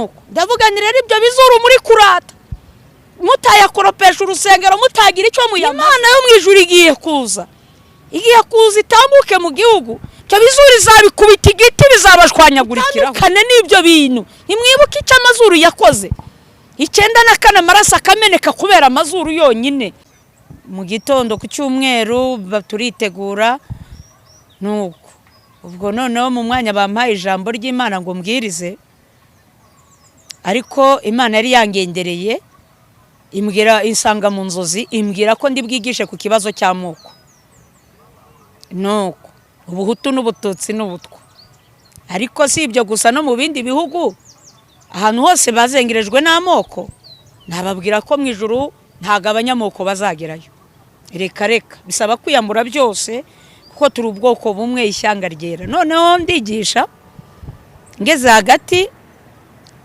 Ndavuga nti rero ibyo bizuru muri kurata, mutayakoropesha urusengero, mutagira icyo muyamaza, Imana yo mu ijuru igiye kuza, igiye kuza itambuke mu gihugu. Ibyo bizuru izabikubita igiti, bizabashwanyagurikiraho. Kane n'ibyo bintu, ntimwibuke icyo amazuru yakoze 94, amaraso akameneka kubera amazuru yonyine. Mu gitondo ku cyumweru turitegura, nuko ubwo noneho mu mwanya bampaye ijambo ry'Imana ngo mbwirize, ariko Imana yari yangendereye, imbwira, insanga mu nzozi, imbwira ko ndi bwigishe ku kibazo cy'amoko, nuko ubuhutu n'ubututsi n'ubutwa. Ariko si ibyo gusa, no mu bindi bihugu ahantu hose bazengerejwe n'amoko. Nababwira ko mu ijuru ntabwo abanyamoko bazagerayo. Reka reka, bisaba kwiyambura byose kuko turi ubwoko bumwe, ishyanga ryera. Noneho ndigisha, ngeze hagati,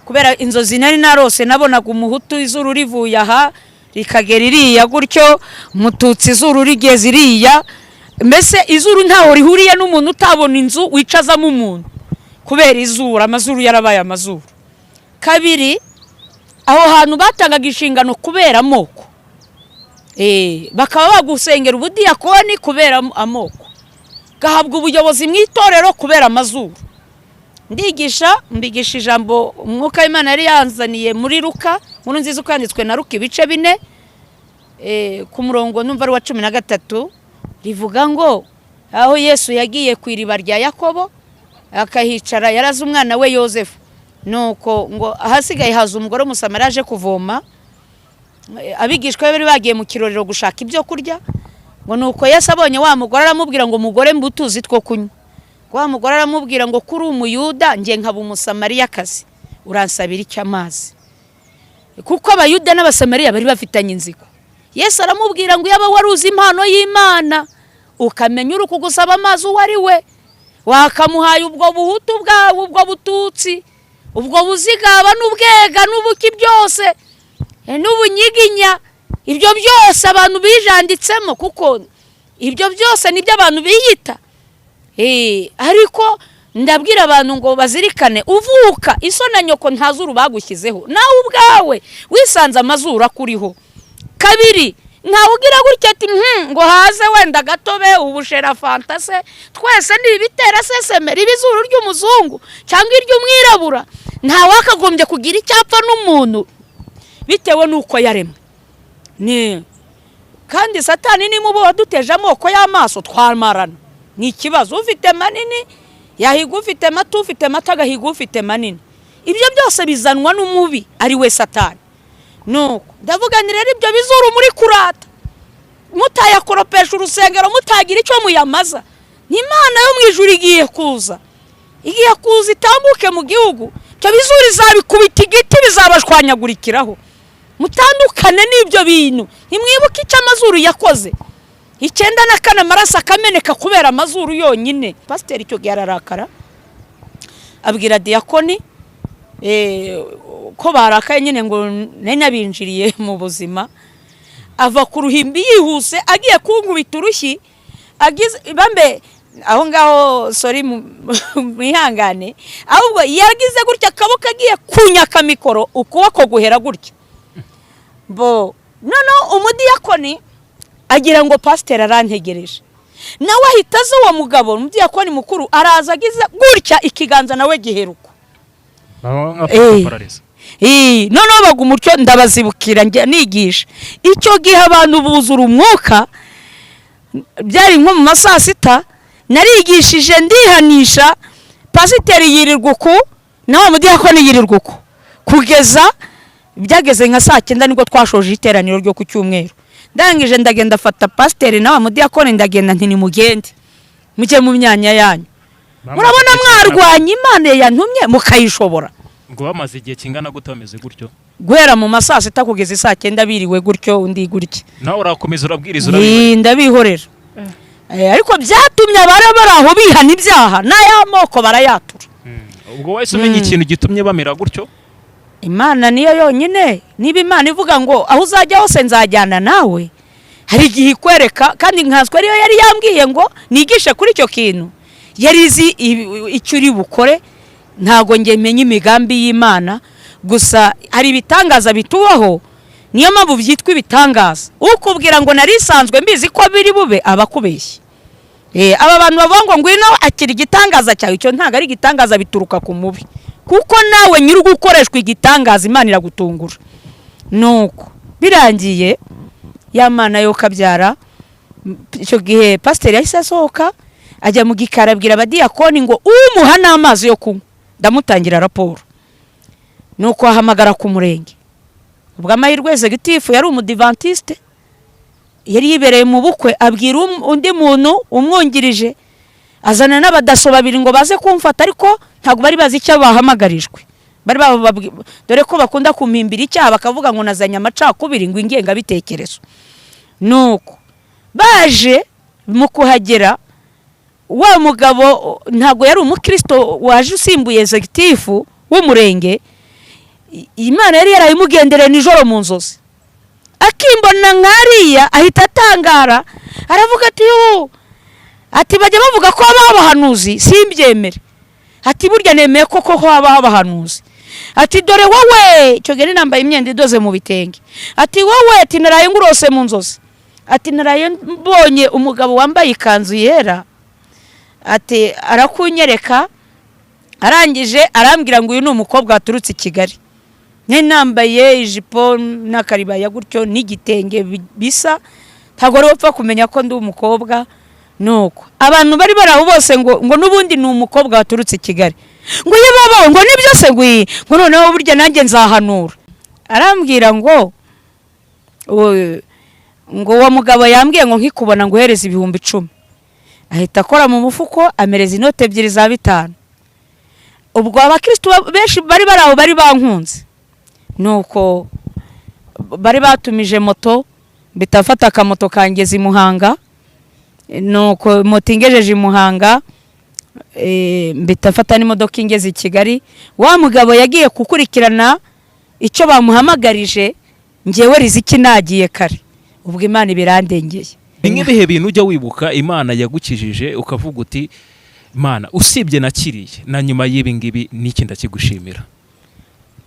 kubera inzozi nari narose, nabonaga umuhutu izuru rivuye aha rikagera iriya gutyo, umututsi izuru rigeze iriya, mbese izuru ntaho rihuriye n'umuntu, utabona inzu wicazamo umuntu kubera izuru, amazuru yarabaye amazuru. Kabiri, aho hantu batangaga inshingano kubera amoko, bakaba bagusengera ubudiyakoni kubera amoko, gahabwa ubuyobozi mu itorero kubera amazuru. Ndigisha, mbigisha ijambo umwuka w'Imana yari yanzaniye muri Luka, nkuru nziza uko yanditswe na Luka, ibice 4, ku murongo numva ari uwa 13, rivuga ngo aho Yesu yagiye ku iriba rya Yakobo akahicara, yaraze umwana we Yosefu, nuko ngo ahasigaye haza umugore w'Umusamariya aje kuvoma. Abigishwa be bari bagiye mu kirorero gushaka ibyo kurya. Ngo nuko Yesu abonye wa mugore, aramubwira ngo: "Mugore, mba utuzi two kunywa." Wa mugore aramubwira ngo: "Kuri umuyuda, njye nkaba Umusamariyakazi, uransabira icyo amazi?" Kuko abayuda n'Abasamariya bari bafitanye inzigo. Yesu aramubwira ngo: "Yaba wari uzi impano y'Imana, ukamenya uri kugusaba amazi uwo ari we, wakamuhaye ubwo buhutu bwawe, ubwo bututsi, ubwo buzigaba n'ubwega n'ubuki byose, n'ubunyiginya, ibyo byose abantu bijanditsemo, kuko ibyo byose nibyo abantu biyita." Ariko ndabwira abantu ngo bazirikane, uvuka iso na nyoko nta zuru bagushyizeho, nawe ubwawe wisanze amazuru akuriho. Kabiri, ntawe ugira gutya ati ngo haze wenda agatobe, ubushera, fanta se, twese ni ibitera seseme, riba izuru ry'umuzungu cyangwa iry'umwirabura. Ntawakagombye kugira icyapfa n'umuntu bitewe n'uko yaremwe. Ni kandi Satani niba uba waduteje amoko y'amaso, twamarana, ni ikibazo. Ufite manini yahiga ufite mato, ufite mato agahiga ufite manini. Ibyo byose bizanwa n'umubi ari we Satani. Nuko ndavuga nti rero ibyo bizuru muri kurata, mutayakoropesha urusengero, mutagira icyo muyamaza, Imana yo mu ijuru igiye kuza, igiye kuza itambuke mu gihugu. Ibyo bizuru izabikubita igiti, bizabashwanyagurikiraho. Mutandukane n'ibyo bintu. Ntimwibuke icyo amazuru yakoze 94, amaraso akameneka kubera amazuru yonyine. Pasiteri icyo gihe ararakara, abwira diyakoni ko barakaye nyine, ngo nari nabinjiriye mu buzima. Ava ku ruhimbi yihuse agiye kunkubita urushyi, agize bambe aho ngaho, sorry, mwihangane, ahubwo yagize gutya akaboko agiye kunyaka mikoro, ukuboko guhera gutya. Bo noneho umudiyakoni agira ngo pasiteri arantegereje, nawe ahita aza. Uwo mugabo, umudiyakoni mukuru, araza agize gutya ikiganza, nawe giheruka. Noneho baguma utyo, ndabazibukira, njya nigisha. Icyo gihe abantu buzura umwuka, byari nko mu ma saa sita. Narigishije, ndihanisha, pasiteri yirirwa uku, nawe mudiyakoni yirirwa uku, kugeza byageze nka saa 9, nibwo twashoje iteraniro ryo ku cyumweru. Ndangije ndagenda, afata pasiteri nawe mudiyakoni, ndagenda nti: "Nimugende mujye mu myanya yanyu, murabona mwarwanya Imana yantumye mukayishobora." Ngo bamaze igihe kingana gute bameze gutyo? Guhera mu ma saa sita kugeza saa 9 biriwe gutyo, undi gutya. Nawe urakomeza urabwiriza, urabibona? Ndabihorera. Ariko byatumye abari bari aho bihana ibyaha, n'ay'amoko barayatura. Ubwo wahise umenya ikintu gitumye bamera gutyo? Imana niyo yonyine. Niba Imana ivuga ngo aho uzajya hose nzajyana nawe, hari igihe ikwereka. Kandi nkanswe ariyo yari yambwiye ngo nigishe kuri icyo kintu, yari izi icyo uri bukore. Ntabwo njye menya imigambi y'Imana. Gusa hari ibitangaza bitubaho, niyo mpamvu byitwa ibitangaza. Ukubwira ngo nari isanzwe mbizi ko biri bube, aba akubeshye. Aba bantu bavuga ngo ngwino akira igitangaza cyawe, icyo ntabwo ari igitangaza, bituruka ku mubi, kuko nawe nyiri gukoreshwa igitangaza Imana iragutungura. Nuko birangiye ya Mana yo kabyara, icyo gihe pasiteri yahise asohoka ajya mu gikari, abwira abadiyakoni ngo umuha n'amazi yo kunywa ndamutangira raporo. Nuko ahamagara ku murenge. Ubwo amahirwe, exécutif yari umudivantiste, yari yibereye mu bukwe, abwira undi muntu umwungirije, azana n'abadaso babiri ngo baze kumfata, ariko ntabwo bari bazi icyo bahamagarijwe. Bari dore ko bakunda kumpimbira icyaha, bakavuga ngo nazanye amacakubiri, ngo ingengabitekerezo. Nuko baje, mu kuhagera wa mugabo ntabwo yari umukristo, waje usimbuye exécutif w'umurenge. Imana yari yarayimugendereye nijoro mu nzozi, akimbona nkariya ahita atangara, aravuga ati: "Yu," ati: "Bajya bavuga ko habaho abahanuzi simbyemere," ati: "Burya nemeye koko ko habaho abahanuzi." Ati: "Dore wowe," icyo gihe nambaye imyenda idoze mu bitenge, ati: "Wowe," ati: "naraye ngurose mu nzozi," ati: "naraye mbonye umugabo wambaye ikanzu yera," ati: "arakunyereka, arangije arambwira ngo uyu ni umukobwa waturutse i Kigali." Nari nambaye ijipo n'akaribaya gutyo n'igitenge bisa, ntabwo wari wapfa kumenya ko ndi umukobwa. Nuko abantu bari bari aho bose ngo n'ubundi ni umukobwa waturutse i Kigali, ngo ye baba, ngo ni byose, ngo iyi, ngo noneho burya nanjye nzahanura. Arambwira ngo uwo mugabo yambwiye ngo nkikubona ngo uhereze 10,000. Ahita akora mu mufuko, amereza inote ebyiri za 5. Ubwo abakristo benshi bari bari aho bari bankunze, nuko bari batumije moto, mpita mfata akamoto kangeza i Muhanga. Nuko moto ingejeje i Muhanga, mpita mfata n'imodoka ingeze i Kigali. Wa mugabo yagiye gukurikirana icyo bamuhamagarije, ngewe riziki nagiye kare. Ubwo Imana ibirandengeye. Ni nk'ibihe bintu ujya wibuka Imana yagukijije ukavuga uti: "Imana, usibye nakiriye, na nyuma y'ibi ngibi n'iki ndakigushimira"?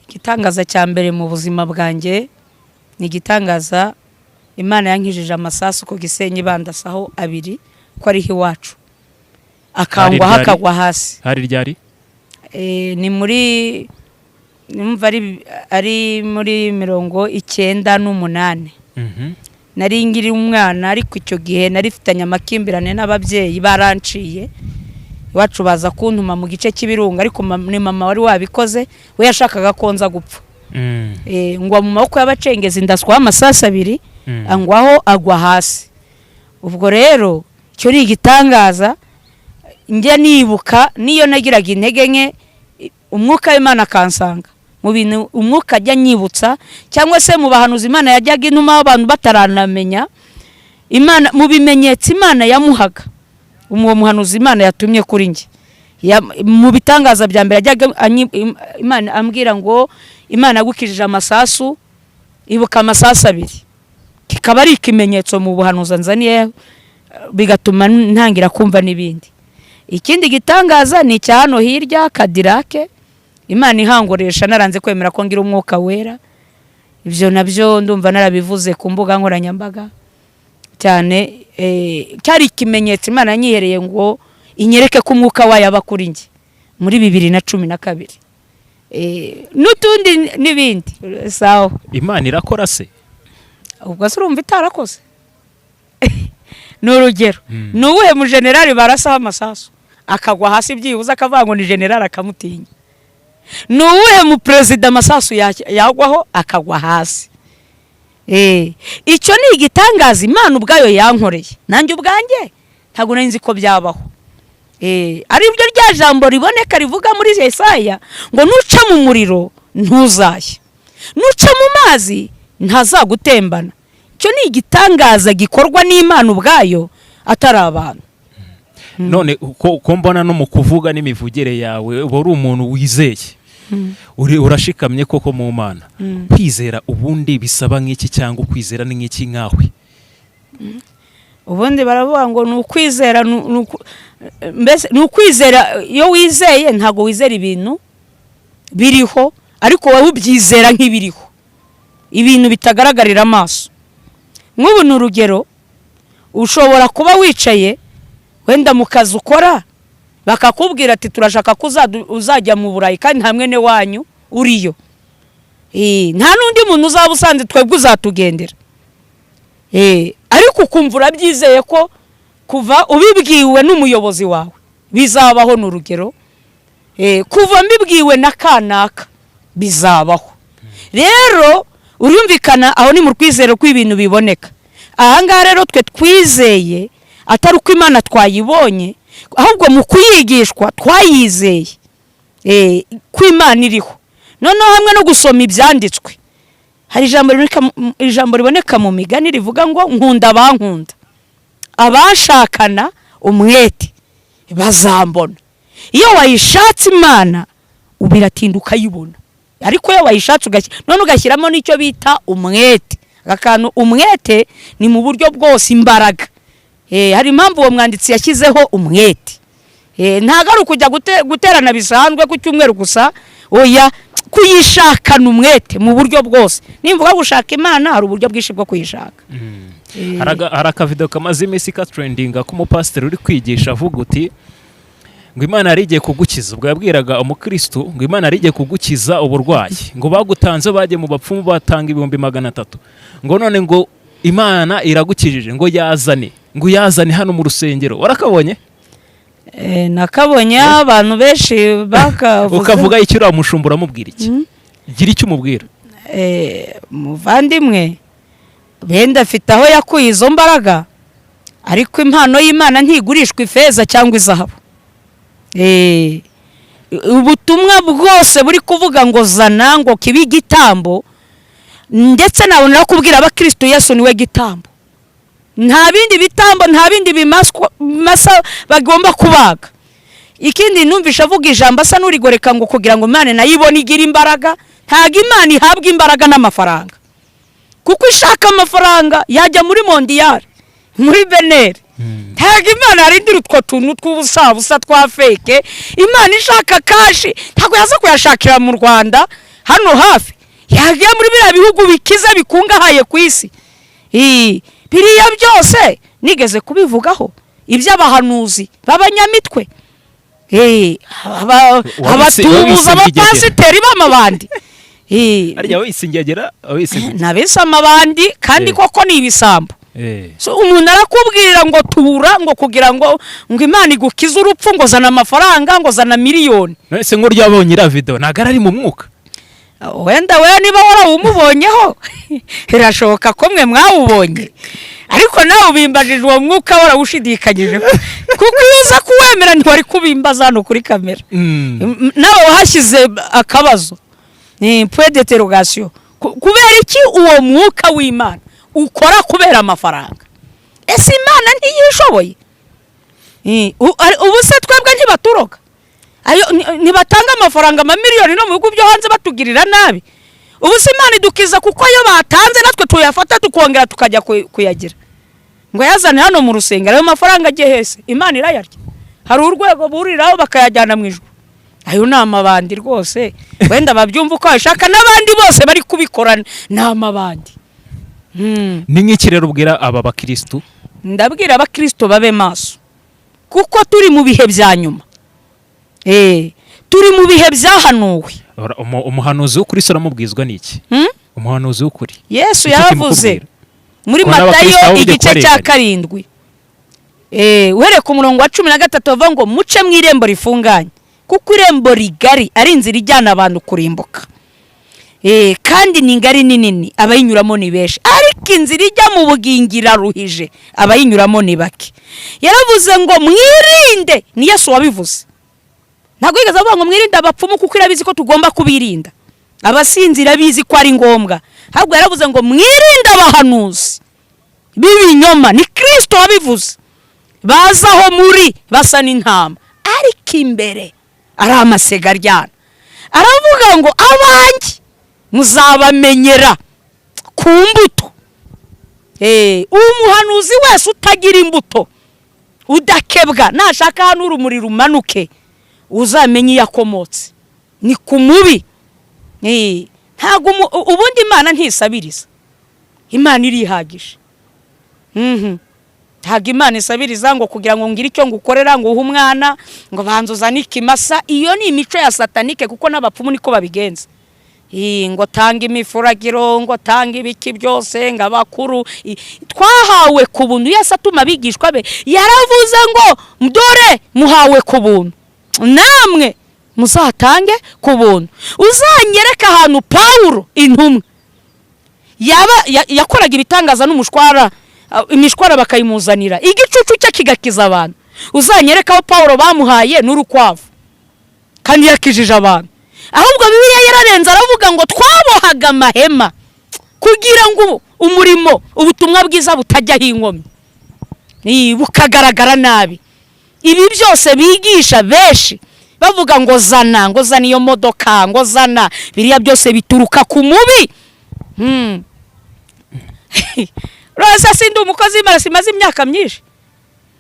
Igitangaza cya mbere mu buzima bwanjye ni igitangaza Imana yankijije amasasu ku Gisenyi, bandasaho abiri ko ariho iwacu, akangwaho Hari ryari? akagwa hasi. Hari ryari? Ni muri, numva ari muri 98. Nari ngiri umwana, ariko icyo gihe nari mfitanye amakimbirane n'ababyeyi, baranciye iwacu baza kuntuma mu gice cy'ibirunga, ariko ni mama wari wabikoze, we yashakaga ko nza gupfa. Ngwa mu maboko y'abacengezi, ndaswaho amasasu abiri, angwaho agwa hasi. Ubwo rero icyo ni igitangaza njya nibuka, niyo nagiraga intege nke, umwuka w'Imana akansanga mu bintu umwuka ajya anyibutsa, cyangwa se mu bahanuzi Imana yajyaga inuma abantu bataranamenya Imana, mu bimenyetso Imana yamuhaga uwo muhanuzi Imana yatumye kuri njye. Mu bitangaza bya mbere yajyaga Imana ambwira ngo: "Imana yagukijije amasasu, ibuka amasasu abiri." Kikaba ari ikimenyetso mu buhanuzi nzaniye, bigatuma ntangira kumva n'ibindi. Ikindi gitangaza ni icya hano hirya Kadirake, Imana ihangoresha naranze kwemera ko ngira umwuka wera. Ibyo nabyo ndumva narabivuze ku mbuga nkoranyambaga cyane. Cyari ikimenyetso Imana yanyihereye ngo inyereke ko umwuka wayo aba kuri njye muri 2012. N'utundi n'ibindi, sawa. Imana irakora se? Ubwo se urumva itarakoze? Ni urugero, ni uwuhe mujenerali barasaho amasasu akagwa hasi, byibuze akavuga ngo ni generali, akamutinya? Ni uwuhe muperezida amasasu yagwaho akagwa hasi? Icyo ni igitangaza Imana ubwayo yankoreye, nanjye ubwanjye ntabwo nari nzi ko byabaho. Ari byo rya jambo riboneka rivuga muri Yesaya ngo nuca mu muriro ntuzashya, nuca mu mazi ntazagutembana. Icyo ni igitangaza gikorwa n'Imana ubwayo, atari abantu. None ko mbona no mu kuvuga n'imivugire yawe uba uri umuntu wizeye, urashikamye koko mu Mana, kwizera ubundi bisaba nk'iki, cyangwa kwizera ni nk'iki nkawe? Ubundi baravuga ngo ni ukwizera, mbese ni ukwizera. Iyo wizeye ntabwo wizera ibintu biriho, Ariko wowe ubyizera nk'ibiriho, ibintu bitagaragarira amaso. Nk'ubu ni urugero, ushobora kuba wicaye wenda mu kazi ukora, bakakubwira ati: "Turashaka ko uzajya mu Burayi," kandi nta mwene wanyu uriyo, nta n'undi muntu uzaba usanze, twebwe uzatugendera. Ariko ukumva urabyizeye ko kuva ubibwiwe n'umuyobozi wawe bizabaho. Ni urugero, kuva mbibwiwe na kanaka bizabaho. Rero urumvikana, aho ni mu rwizero rw'ibintu biboneka. Ahangaha rero twe twizeye atari uko Imana twayibonye, ahubwo mu kuyigishwa twayizeye ko Imana iriho. Noneho hamwe no gusoma ibyanditswe, hari ijambo riboneka mu Migani rivuga ngo: "Nkunda abankunda, abashakana umwete bazambona." Iyo wayishatse Imana, biratinda ukayibona. Ariko iyo wayishatse none ugashyiramo n'icyo bita umwete, aka kantu umwete ni mu buryo bwose imbaraga. Hari impamvu uwo mwanditsi yashyizeho umwete. Ntabwo ari ukujya guterana bisanzwe ku cyumweru gusa, oya, kuyishakana umwete mu buryo bwose. Nimvuga gushaka Imana, hari uburyo bwinshi bwo kuyishaka. Hari akavido kamaze iminsi katrendinga k'umupasiteri uri kwigisha avuga uti ngo Imana yari igiye kugukiza. Ubwo yabwiraga umukristu ngo Imana yari igiye kugukiza uburwayi, ngo bagutanze, bagiye mu bapfumu batanga 300,000, ngo none ngo Imana iragukijije, ngo yazane, ngo uyazane hano mu rusengero. Warakabonye? Nakabonye, abantu benshi bakavuze. Ukavuga icyo uriya mushumba uramubwira iki? Gira icyo umubwira. Muvandimwe, benda afite aho yakuye izo mbaraga, ariko impano y'Imana ntigurishwa ifeza cyangwa izahabu. Ubutumwa bwose buri kuvuga ngo zana, ngo kibe igitambo, ndetse nabonera kubwira abakirisitu, Yesu niwe gitambo, nta bindi bitambo, nta bindi bimaswa masa bagomba kubaga. Ikindi, numvisha avuga ijambo asa n'urigoreka ngo kugira ngo Imana nayo ibone igira imbaraga. Ntabwo Imana ihabwa imbaraga n'amafaranga, kuko ishaka amafaranga yajya muri Mondial, muri BNR. Ntabwo Imana yarindira utwo tuntu tw'ubusabusa twa fake. Imana ishaka cash, ntabwo yaza kuyashakira mu Rwanda hano hafi, yagiye muri biriya bihugu bikize bikungahaye ku isi. Biriya byose nigeze kubivugaho, iby'abahanuzi b'abanyamitwe, abatubuza, abapasiteri b'amabandi. Harya wisingegera wisingegera? Nabise amabandi kandi koko ni ibisambo. So, umuntu arakubwira ngo tura, ngo kugira ngo Imana igukize urupfu, ngo zana amafaranga, ngo zana miliyoni. None se nk'uryo wabonye iriya video, ntabwo ari mu mwuka? Wenda we niba warawumubonyeho, birashoboka ko mwe mwawubonye, ariko nawe ubimbajije uwo mwuka warawushidikanyije, kuko iyo uza kuwemera ntiwari kubimbaza hano kuri kamera. Nawe wahashyize akabazo, ni point d'interrogation. Kubera iki uwo mwuka w'Imana ukora kubera amafaranga? Ese Imana ntiyishoboye? Ubu se twebwe ntibaturoga? Ayo ntibatanga amafaranga amamiliyoni no mu bihugu byo hanze batugirira nabi? Ubu se Imana idukiza kuko ayo batanze natwe tuyafata tukongera tukajya kuyagira ngo yazane hano mu rusengero? Ayo mafaranga agiye hese? Imana irayarya? Hari urwego buriraho bakayajyana mu ijuru? Ayo ni amabandi rwose. Wenda babyumva uko babishaka, n'abandi bose bari kubikora ni amabandi. Ni nk'iki rero ubwira aba bakirisitu? Ndabwira abakristo babe maso, kuko turi mu bihe bya nyuma. Turi mu bihe byahanuwe. Umuhanuzi w'ukuri se uramubwizwa n'iki? Hmm? Umuhanuzi w'ukuri Yesu Icyo yaravuze kimukubwira. muri Kubona Matayo abakristo aho igice ugiye cya kubarenganya. 7, uhereye ku murongo wa 13, bavuga ngo: "Muce mu irembo rifunganye, kuko irembo rigari ari inzira ijyana abantu kurimbuka, kandi ni ngari, ni nini, abayinyuramo ni benshi, ariko inzira ijya mu bugingo iraruhije, abayinyuramo ni bake." Yaravuze ngo mwirinde. Ni Yesu wabivuze, ntabwo yigeze avuga ngo mwirinde abapfumu, kuko irabizi ko tugomba kubirinda, abasinzi irabizi ko ari ngombwa. Ahubwo yaravuze ngo mwirinde abahanuzi b'ibinyoma. Ni Kirisito wabivuze, baza aho muri basa n'intama, ariko imbere ari amasega aryana. Aravuga ngo: "Abanjye muzabamenyera ku mbuto." Umuhanuzi wese utagira imbuto, udakebwa, nashaka hano urumuri rumanuke, uzamenye iyo akomotse, ni ku mubi. Ntabwo ubundi Imana ntisabiriza, Imana irihagije. Ntabwo Imana isabiriza ngo kugira ngo ngire icyo ngukorera, ngo uhe umwana, ngo banza uzane ikimasa. Iyo ni imico ya satanike, kuko n'abapfumu niko babigenza. Ngo tanga imifuragiro, ngo tanga ibiki byose, ngo abakuru. Twahawe ku buntu. Yesu atuma abigishwa be yaravuze ngo dore muhawe ku buntu, namwe muzatange ku buntu. Uzanyereka ahantu Pawulo intumwa yaba yakoraga ibitangaza n'umushwara, imishwara bakayimuzanira, igicucu cye kigakiza abantu. Uzanyereka aho Pawulo bamuhaye n'urukwavu kandi yakijije abantu. Ahubwo Bibiliya yararenze, aravuga ngo twabohaga amahema kugira ngo umurimo, ubutumwa bwiza butajyaho inkomyi, bukagaragara nabi. Ibi byose bigisha benshi bavuga ngo zana, ngo zana iyo modoka, ngo zana biriya, byose bituruka ku mubi. Rwose sindi umukozi w'Imana, simaze imyaka myinshi.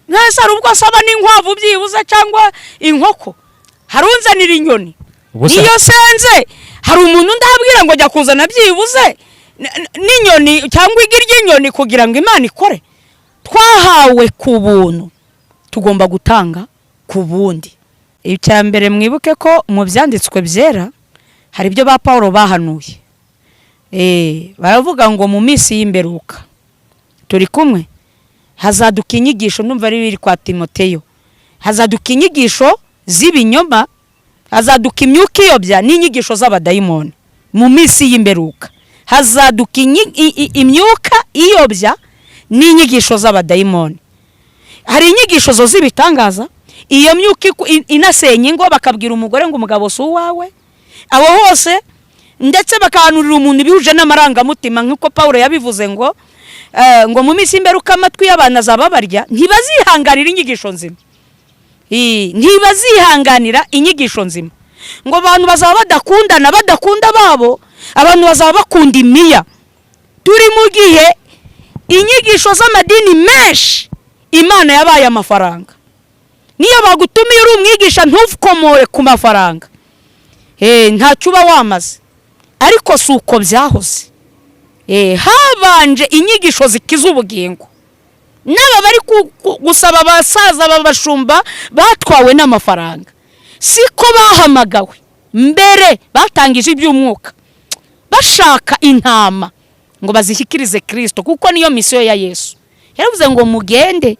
Mwese hari ubwo asaba n'inkwavu byibuze cyangwa inkoko? Harunzanira inyoni? Niyo senze hari umuntu ndabwira ngo jya kuzana byibuze n'inyoni cyangwa igi ry'inyoni kugira ngo Imana ikore? Twahawe ku buntu, tugomba gutanga ku bundi. Icya mbere, mwibuke ko mu byanditswe byera hari ibyo ba Paul bahanuye. Baravuga ngo mu minsi y'imperuka, turi kumwe, hazaduka inyigisho, ndumva ari biri kwa Timoteyo, hazaduka inyigisho z'ibinyoma, hazaduka imyuka iyobya n'inyigisho z'abadayimoni. Mu minsi y'imperuka hazaduka imyuka iyobya n'inyigisho z'abadayimoni. Hari inyigisho zo z'ibitangaza, iyo myuka inasenya ingo, bakabwira umugore ngo umugabo si uwawe, abo hose, ndetse bakahanurira umuntu ibihuje n'amarangamutima, nk'uko Paul yabivuze ngo mu minsi y'imperuka amatwi y'abantu azaba barya, ntibazihanganira inyigisho nzima. Ntibazihanganira inyigisho nzima. Ngo abantu bazaba badakundana, badakunda babo, abantu bazaba bakunda imiya. Turi mu gihe inyigisho z'amadini menshi, Imana yabaye amafaranga. Niyo bagutumiye uri umwigisha ntukomore ku mafaranga, ntacyo uba wamaze. Ariko si uko byahoze. Habanje inyigisho zikiza ubugingo. N'aba bari gusaba, abasaza b'abashumba batwawe n'amafaranga, siko bahamagawe. Mbere batangije iby'umwuka, bashaka intama ngo bazishyikirize Kirisito, kuko niyo misiyo ya Yesu. Yaravuze ngo mugende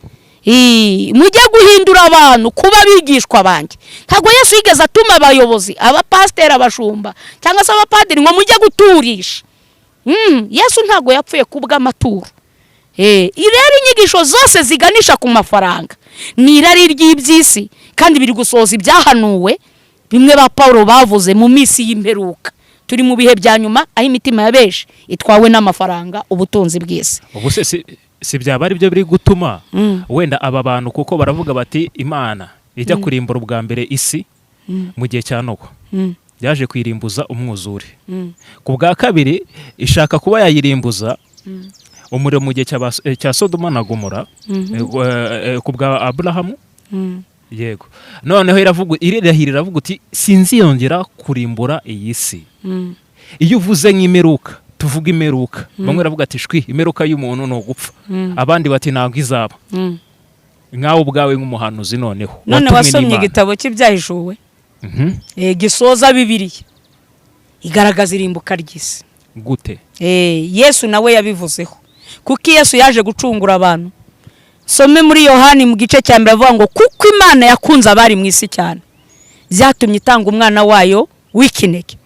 mujye guhindura abantu kuba abigishwa banjye. Ntabwo Yesu yigeze atuma abayobozi, abapasiteri, abashumba cyangwa se abapadiri ngo mujye guturisha. Yesu ntabwo yapfuye kubw'amaturo. Rero inyigisho zose ziganisha ku mafaranga ni irari ry'iby'isi, kandi biri gusohoza ibyahanuwe bimwe ba Paul bavuze mu minsi y'imperuka. Turi mu bihe bya nyuma aho imitima ya benshi itwawe n'amafaranga, ubutunzi bw'isi. Ubu se si byaba ari byo biri gutuma wenda aba bantu, kuko baravuga bati Imana ijya kurimbura ubwa mbere isi mu gihe cya Nowa, yaje kuyirimbuza umwuzure, ku bwa kabiri ishaka kuba yayirimbuza umuriro mu gihe cya Sodoma na Gomora, ku bwa Aburahamu. Yego, noneho iravuga, irahira, iravuga uti sinziyongera kurimbura iyi si. Iyo uvuze nk'imperuka, tuvuga imperuka, bamwe baravuga ati shwi, imperuka y'umuntu ni ugupfa, abandi bati ntabwo izaba. Nkawe ubwawe nk'umuhanuzi noneho None watumwe wasomye n'Imana. igitabo cy'Ibyahishuwe? Gisoza Bibiliya, igaragaza irimbuka ry'isi. Gute? Yesu nawe yabivuzeho, kuko Yesu yaje gucungura abantu. Some muri Yohani mu gice cya mbere, avuga ngo kuko Imana yakunze abari mu isi cyane, byatumye itanga umwana wayo w'ikinege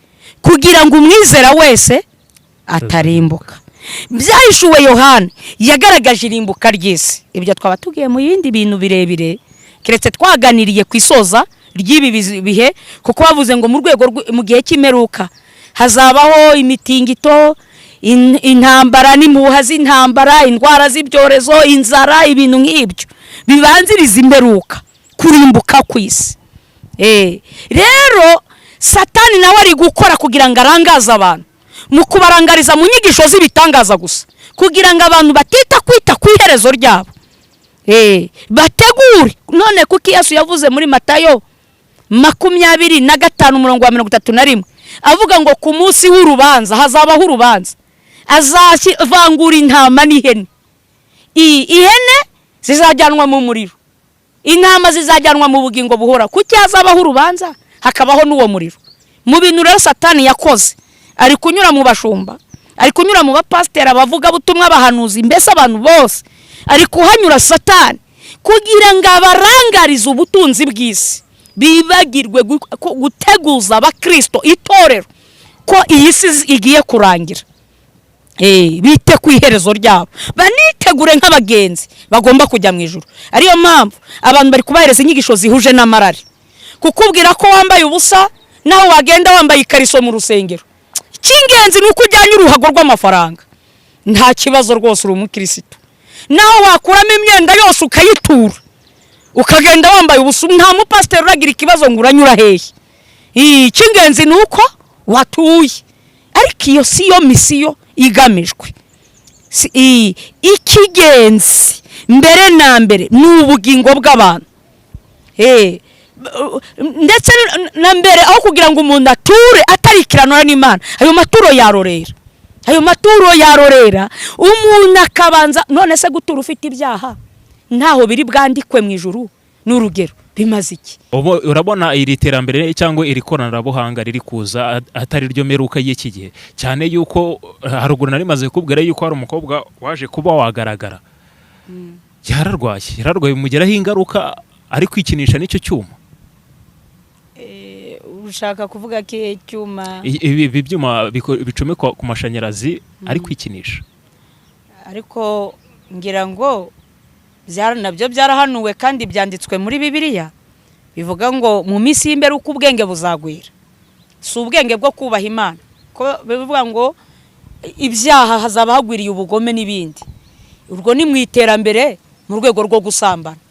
kugira ngo umwizera wese atarimbuka. Byahishuwe Yohani yagaragaje irimbuka ry'isi. Ibyo twaba tugiye mu bindi bintu birebire, keretse twaganiriye ku isoza ry'ibi bihe, kuko bavuze ngo mu rwego mu gihe cy'imperuka hazabaho imitingito, intambara n'impuha z'intambara, indwara z'ibyorezo, inzara, ibintu nk'ibyo bibanziriza imperuka, kurimbuka ku isi. Rero Satani nawe ari gukora kugira ngo arangaze abantu, mu kubarangariza mu nyigisho z'ibitangaza gusa, kugira ngo abantu batita kwita ku iherezo ryabo, bategure. None kuko Yesu yavuze muri Matayo 25 umurongo wa 31. Avuga ngo ku munsi w'urubanza hazabaho urubanza, azavangura intama n'ihene. Ihene zizajyanwa mu muriro, intama zizajyanwa mu bugingo buhora. Kuki hazabaho urubanza hakabaho n'uwo muriro? Mu bintu rero Satani yakoze, ari kunyura mu bashumba, ari kunyura mu bapasiteri, abavugabutumwa, abahanuzi, mbese abantu bose ari kuhanyura Satani kugira ngo abarangarize ubutunzi bw'isi, bibagirwe guteguza abakirisito, itorero, ko iyi si igiye kurangira. Bite ku iherezo ryabo, banitegure nk'abagenzi bagomba kujya mu ijuru. Ariyo mpamvu abantu bari kubahereza inyigisho zihuje n'amarari, kukubwira ko wambaye ubusa naho wagenda wambaye ikariso mu rusengero. Icy'ingenzi ni uko ujyanye uruhago rw'amafaranga, nta kibazo rwose, uri umukirisitu. Naho wakuramo imyenda yose ukayitura, ukagenda wambaye ubusa, nta mupasiteri uragira ikibazo ngo uranyura hehe. Icy'ingenzi ni uko watuye. Ariko iyo si yo misiyo igamijwe. Icy'ingenzi mbere na mbere ni ubugingo bw'abantu. Ndetse na mbere aho kugira ngo umuntu ature atarikiranura n'Imana, ayo maturo yarorera, ayo maturo yarorera, umuntu akabanza. None se gutura ufite ibyaha ntaho biri bwandikwe mu ijuru? Ni urugero, bimaze iki? Urabona iri terambere cyangwa iri koranabuhanga riri kuza atari ryo meruka y'iki gihe, cyane yuko haruguru nari maze kukubwira yuko hari umukobwa waje kuba wagaragara yararwaye, bimugiraho ingaruka, ari kwikinisha n'icyo cyuma. Ushaka kuvuga ko icyuma? Ibi byuma bicomekwa ku mashanyarazi, ari kwikinisha. Ariko ngira ngo nabyo byarahanuwe kandi byanditswe muri Bibiliya, bivuga ngo mu minsi y'imbere uko ubwenge buzagwira. Si ubwenge bwo kubaha Imana, ko bivuga ngo ibyaha hazaba hagwiriye, ubugome n'ibindi. Urwo ni mu iterambere mu rwego rwo gusambana.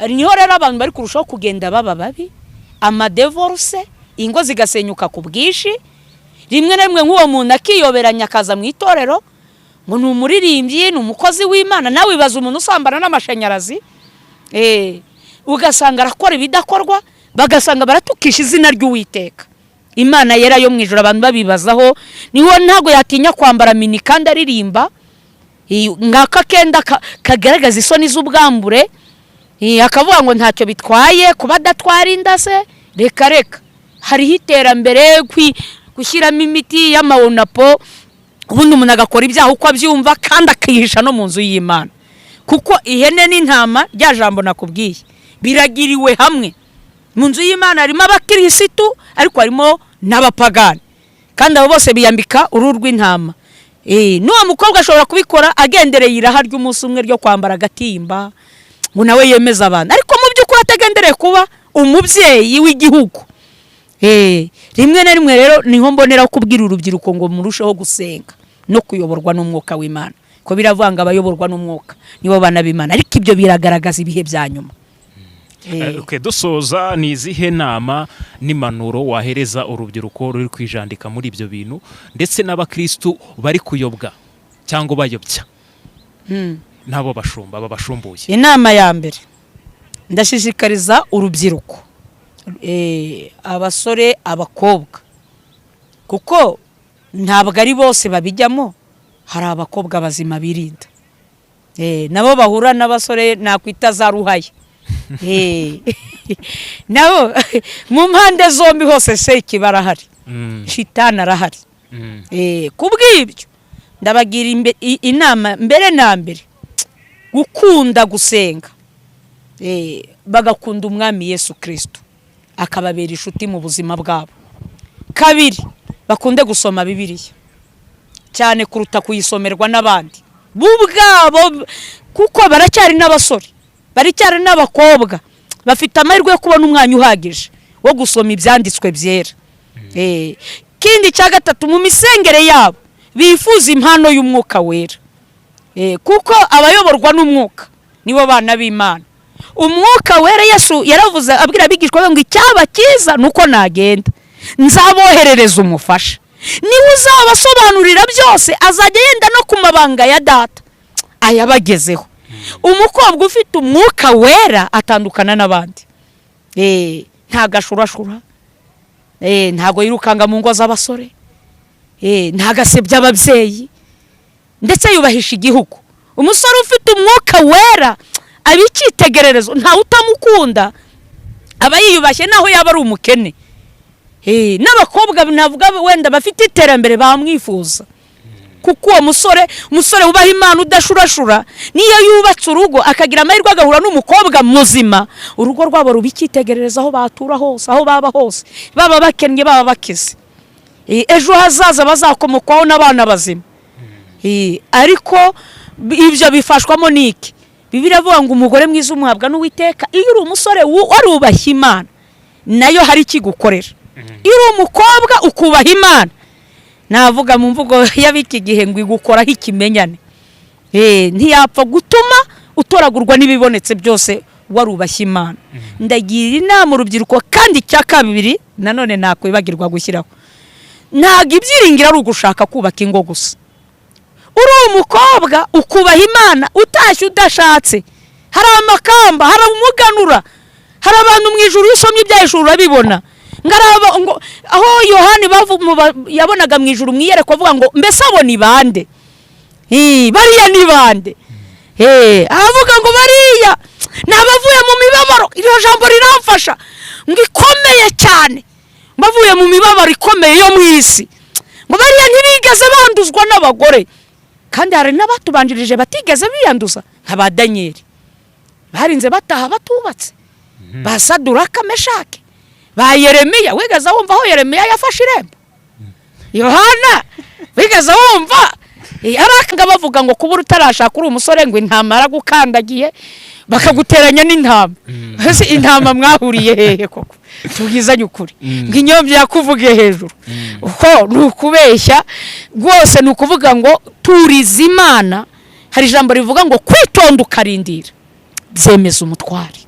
Niho rero abantu bari kurushaho kugenda baba babi, amadivorce, ingo zigasenyuka ku bwinshi. Rimwe na rimwe nk'uwo muntu akiyoberanya akaza mu itorero ngo ni umuririmbyi, ni umukozi w'Imana. Nawe wibaza umuntu usambana n'amashanyarazi, ugasanga arakora ibidakorwa, bagasanga baratukisha izina ry'Uwiteka Imana yera yo mu ijoro. Abantu babibazaho niho ntabwo yatinya kwambara mini kandi aririmba ngaka kenda kagaragaza isoni z'ubwambure, akavuga ngo ntacyo bitwaye kuba adatwara inda se. Reka reka, hariho iterambere, gushyiramo imiti y'amawonapo, ubundi umuntu agakora ibyaha uko abyumva kandi akihisha no mu nzu y'Imana. Kuko ihene n'intama, rya jambo nakubwiye, biragiriwe hamwe mu nzu y'Imana. Harimo abakirisitu ariko harimo n'abapagani, kandi abo bose biyambika uruhu rw'intama. N'uwo mukobwa ashobora kubikora agendereye iraha ry'umunsi umwe ryo kwambara agatimba ngo nawe yemeze abantu, ariko mu by'ukuri atagendereye kuba umubyeyi w'igihugu. Rimwe na rimwe rero niho mbonera kubwira urubyiruko ngo murusheho gusenga no kuyoborwa n'umwuka w'Imana, ko biravuga ngo abayoborwa n'umwuka nibo bana b'Imana. Ariko ibyo biragaragaza ibihe bya nyuma. Okay, dusoza, ni izihe nama n'impanuro wahereza urubyiruko ruri kwijandika muri ibyo bintu, ndetse n'abakristu bari kuyobwa cyangwa bayobya n'abo bashumba babashumbuye? Inama ya mbere, ndashishikariza urubyiruko, abasore, abakobwa, kuko ntabwo ari bose babijyamo. Hari abakobwa bazima birinda, nabo bahura n'abasore nakwita za ruhaya. Nabo mu mpande zombi hose seki barahari, shitani arahari. Ku bw'ibyo ndabagira inama mbere na mbere gukunda gusenga, bagakunda Umwami Yesu Kirisito akababera inshuti mu buzima bwabo. Kabiri, bakunde gusoma Bibiliya cyane kuruta kuyisomerwa n'abandi bo ubwabo, kuko baracyari n'abasore, baracyari n'abakobwa, bafite amahirwe yo kubona umwanya uhagije wo gusoma ibyanditswe byera. Kindi cya gatatu, mu misengere yabo bifuza impano y'umwuka wera, kuko abayoborwa n'umwuka nibo bana b'Imana. Umwuka wera, Yesu yaravuze abwira abigishwa be ngo icyaba cyiza ni uko nagenda, nzaboherereza umufasha, niwe uzabasobanurira byose, azajya yenda no ku mabanga ya Data ayabagezeho. Umukobwa ufite umwuka wera atandukana n'abandi, ntabwo ashurashura. Ntabwo yirukanga mu ngo z'abasore, ntagasebya ababyeyi, ndetse yubahisha igihugu. Umusore ufite umwuka wera aba icyitegererezo, ntawe utamukunda, aba yiyubashye naho yaba ari umukene. N'abakobwa navuga wenda bafite iterambere bamwifuza, kuko uwo musore, umusore wubaha Imana udashurashura, niyo yubatse urugo akagira amahirwe agahura n'umukobwa muzima, urugo rwabo ruba icyitegererezo aho batura hose, aho baba hose, baba bakennye, baba bakize. Ejo hazaza bazakomokwaho n'abana bazima. Ariko ibyo bifashwamo n'iki? Bibiliya iravuga ngo umugore mwiza umuhabwa n'Uwiteka. Iyo uri umusore warubashye Imana, nayo hari ikigukorera. Iyo uri umukobwa ukubaha Imana, navuga mu mvugo y'ab'iki gihe ngo igukoraho ikimenyane. Ntiyapfa gutuma utoragurwa n'ibibonetse byose warubashye Imana. Ndagira inama urubyiruko. Kandi icya kabiri nanone nakwibagirwa gushyiraho, ntabwo ibyiringiro ari ugushaka kubaka ingo gusa. Uri umukobwa ukubaha Imana, utashye udashatse, hari amakamba, hari umuganura, hari abantu mu ijuru. Iyo usomye ibya ijuru urabibona. Ngo ngo aho Yohani yabonaga mu ijuru mu iyerekwa, avuga ngo mbese abo ni bande? Bariya ni bande? Aravuga ngo bariya ni abavuye mu mibabaro. Iryo jambo riramfasha, ngo ikomeye cyane, bavuye mu mibabaro ikomeye yo mu isi, ngo bariya ntibigeze banduzwa n'abagore. Kandi hari n'abatubanjirije batigeze biyanduza, nka ba Daniyeli barinze bataha batubatse, ba Saduraka, Meshake, ba Yeremiya. Wigeze wumva aho Yeremiya yafashe irembo? Yohana, wigeze wumva? Aranga bavuga ngo kuba utarashaka uri umusore, ngo intama yaragukandagiye, bakaguteranya n'intama. Ese intama mwahuriye hehe koko? Tubwizanye ukuri. Ngo inyombya yakuvugiye hejuru, uko ni ukubeshya rwose. Ni ukuvuga ngo turize Imana. Hari ijambo rivuga ngo kwitonda ukarindira byemeza umutware.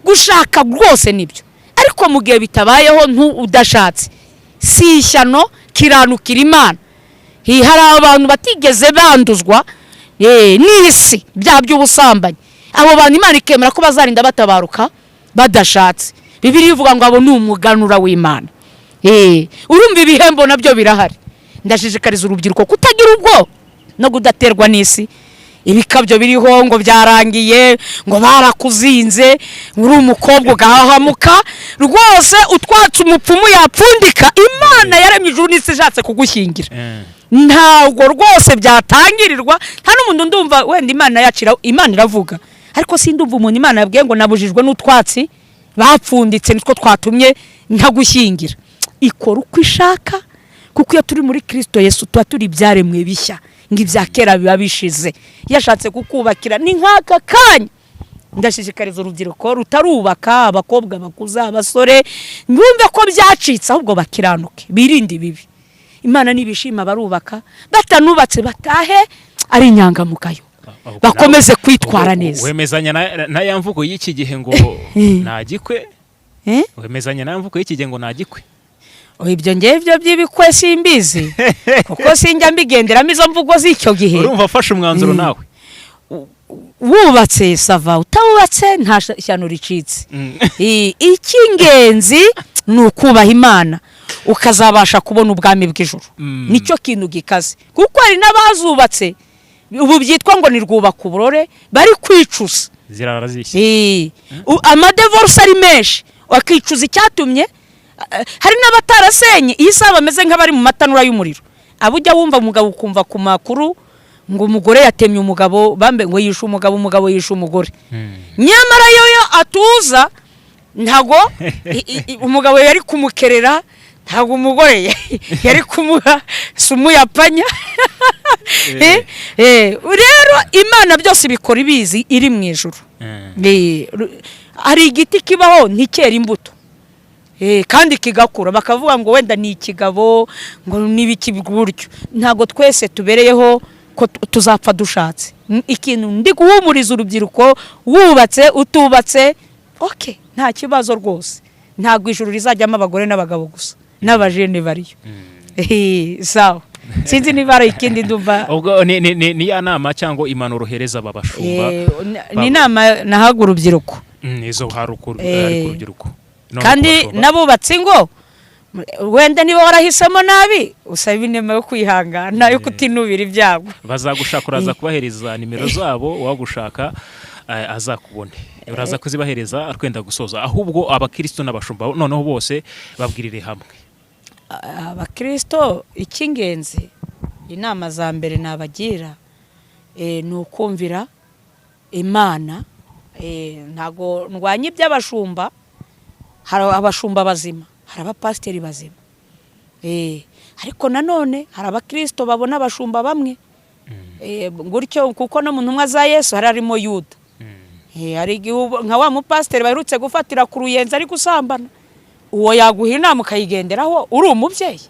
Gushaka rwose nibyo, ariko mu gihe bitabayeho, udashatse si ishyano, kiranukira Imana. Hari abantu batigeze banduzwa n'isi, bya by'ubusambanyi. Abo bantu Imana ikemera ko bazarinda batabaruka badashatse. Bibiliya ivuga ngo abo ni umuganura w'Imana. Urumva ibihembo nabyo birahari. Ndashishikariza urubyiruko kutagira ubwoba no kudaterwa n'isi, ibikabyo biriho ngo byarangiye, ngo barakuzinze, uri umukobwa ugahahamuka rwose, utwatsi umupfumu yapfundika. Imana yaremye ijuru n'isi ishatse kugushyingira, ntabwo rwose byatangirirwa. Nta n'umuntu ndumva wenda Imana yacira. Imana iravuga, ariko sindumva umuntu Imana yabwiye ngo nabujijwe n'utwatsi bapfunditse nitwo twatumye ntagushyingira. Ikora uko ishaka, kuko iyo turi muri Kirisito Yesu tuba turi ibyaremwe bishya, ngo ibya kera biba bishize. Yashatse kukubakira ni nk'aka kanya. Ndashishikariza urubyiruko rutarubaka, abakobwa bakuze, abasore, bumve ko byacitse, ahubwo bakiranuke, birinde ibibi. Imana nibishima barubaka, batanubatse batahe ari inyangamugayo, bakomeze kwitwara neza. Wemezanya na ya mvugo y'iki gihe ngo nta gikwe? Eh? Wemezanya na ya mvugo y'iki gihe ngo nta gikwe? Oh, ibyo ngewe by'ibikwe simbizi, kuko sinjya mbigenderamo izo mvugo z'icyo gihe. Urumva afashe umwanzuro nawe. Wubatse ça va, utawubatse nta shyano ricitse. Icy'ingenzi ni ukubaha Imana, ukazabasha kubona ubwami bw'ijuru. Nicyo kintu gikaze, kuko hari n'abazubatse ubu byitwa ngo ni rwubaka uburore, bari kwicuza. Zirara zishya. Amadivorce ari menshi, bakicuza icyatumye. Hari n'abatarasenye, iyi saha bameze nk'abari mu matanura y'umuriro. Abo ujya wumva umugabo, ukumva ku makuru ngo umugore yatemye umugabo, bambe ngo yishe umugabo, umugabo yishe umugore. Nyamara yo atuza, ntago umugabo yari kumukerera, ntabwo umugore yari kumuha sumu yapanya. Rero Imana byose ibikora ibizi, iri mu ijuru. Hari igiti kibaho ntikera imbuto, kandi kigakura, bakavuga ngo wenda ni ikigabo, ngo n'ibiki gutyo. Ntabwo twese tubereyeho ko tuzapfa dushatse. Ikintu ndi guhumuriza urubyiruko, wubatse, utubatse, ok, nta kibazo rwose. Ntabwo ijuru rizajyamo abagore n'abagabo gusa, n'abajene bariyo. Sawa, sinzi niba hari ikindi ndumva. Ubwo ni ya nama cyangwa impanuro uhereza aba bashumba? Ni inama nahaga urubyiruko. Izo hari ku rubyiruko. None Kandi ku bashumba? n'abubatse ingo. Wenda niba warahisemo nabi, usaba inema yo kwihangana, yo kutinubira ibyago. Bazagushaka, uraza kubahereza nimero zabo, wagushaka azakubone, uraza kuzibahereza twenda gusoza. Ahubwo abakristo n'abashumba noneho bose babwirire hamwe. Abakristo, icy'ingenzi, inama za mbere nabagira ni ukumvira Imana. Ntago ndwanya iby'abashumba. Hari abashumba bazima, hari abapasiteri bazima, ariko nanone hari abakristo babona abashumba bamwe gutyo, kuko no mu ntumwa za Yesu hari harimo Yuda. Hari igihe nka wa mupasiteri baherutse gufatira ku Ruyenzi ari gusambana, uwo yaguha inama ukayigenderaho uri umubyeyi?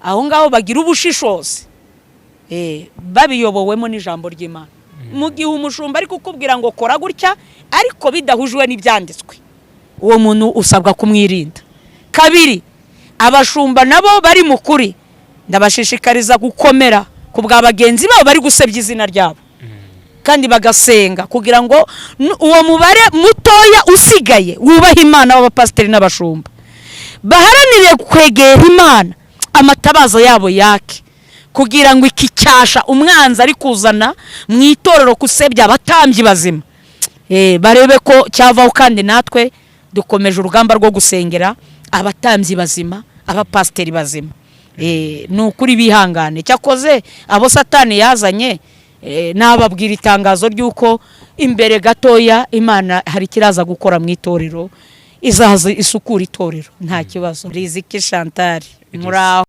Aho ngaho bagira ubushishozi, babiyobowemo n'ijambo ry'Imana. Mu gihe umushumba ari kukubwira ngo kora gutya, ariko bidahujwe n'ibyanditswe, uwo muntu usabwa kumwirinda. Kabiri, abashumba nabo bari mu kuri, ndabashishikariza gukomera ku bwa bagenzi babo bari gusebya izina ryabo, kandi bagasenga kugira ngo uwo mubare mutoya usigaye wubaha Imana w'abapasiteri n'abashumba baharanire kwegera Imana, amatabaza yabo yake, kugira ngo iki cyasha umwanzi ari kuzana mu itorero gusebya abatambyi bazima, barebe ko cyavaho. Kandi natwe dukomeje urugamba rwo gusengera abatambyi bazima, abapasiteri bazima. Ni ukuri bihangane. Cyakoze abo Satani yazanye, nababwira itangazo ry'uko imbere gatoya Imana hari ikiraza gukora mu itorero, izaza isukura itorero, nta kibazo. Riziki Chantal, muraho.